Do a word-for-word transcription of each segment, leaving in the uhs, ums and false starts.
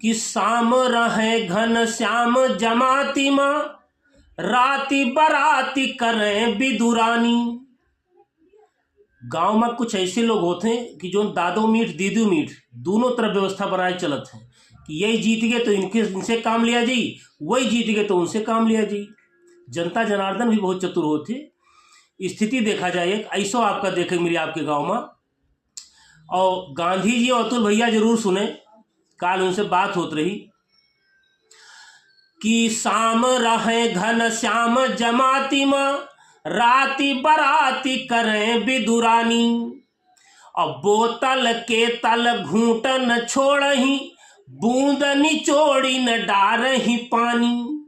कि साम रहे घनश्याम जमाती मा, राती बराती करें बिदुरानी। गाँव मा कुछ ऐसे लोग होत हैं कि जो दादो मीठ दीदू मीठ दोनों तरफ व्यवस्था बनाए चलत हैं कि यही जीत गए तो इनके, इनसे काम लिया जाई, वही जीत गए तो उनसे काम लिया जाई। जनता जनार्दन भी बहुत चतुर होत है। स्थिति देखा जाए, एक ऐसो आपका देखे मिली आपके गाँव मा। और गांधी जी और अतुल भैया जरूर सुने, काल उनसे बात होत रही कि साम रहे घनश्याम जमाती मा, राती बराती करें बिदुरानी। अब बोतल के तल घूंटन छोड़ही, बूंद निचोड़ी न डारही पानी।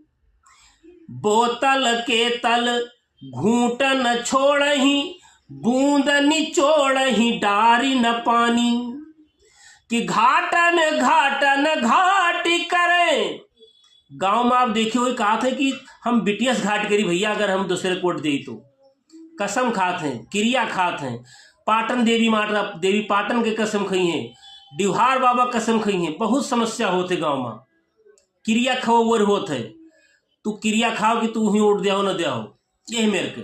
बोतल के तल घूंटन छोड़ही, बूंद निचोड़ही डारी न पानी। कि घाटन घाटन घाटी करें। गाँव मा आप देखियो, वही कहत है कि हम बिटियस घाट करी भैया, अगर हम दूसरे कोट देई तो। कसम खात हैं, किरिया खात हैं, पाटन देवी माता, देवी पाटन के कसम खई हैं, डिहार बाबा कसम खई हैं। बहुत समस्या होत है गाँव मा, किरिया खवोर होत है। तू किरिया खाओ कि तू ही वोट द्याओ न द्याओ, यही मेर के।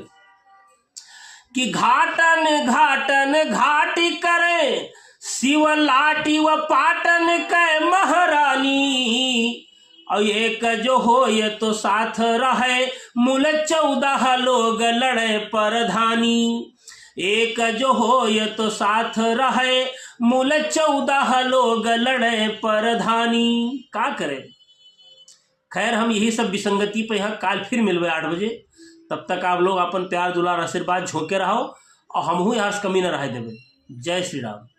कि घाटन घाटन घाटी करें, शिव लाटी व पाटन कै महारानी। और एक जो होय तो साथ रहे, मूल चौदह लोग लड़े परधानी। एक जो होय तो साथ रहे, मूल चौदह लोग लड़े परधानी। का करे? खैर, हम यही सब विसंगति पे यहाँ काल फिर मिलबे आठ बजे। तब तक आप लोग अपन प्यार, दुलार, आशीर्वाद झोंके रहो और हमहू यहाँ से कमी न रहे देबे। जय श्री राम।